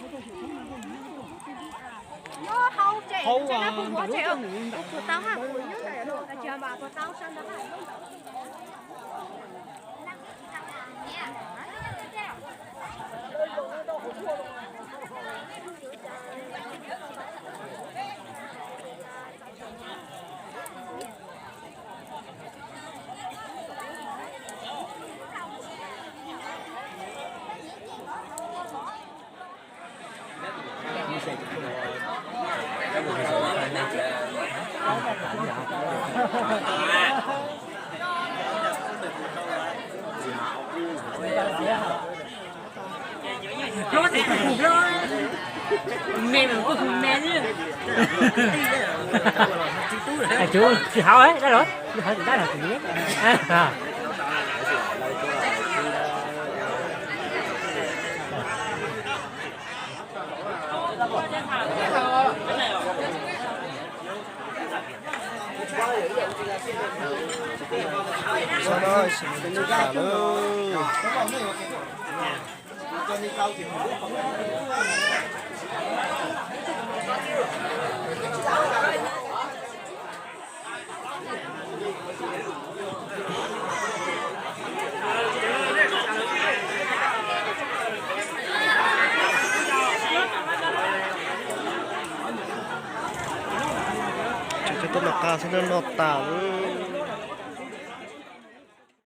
Hauv, me mas kuj me. Tsis haus dab los, tsis haus dab los tsis. Tsis tau noj qab xwb, noj tas lawm.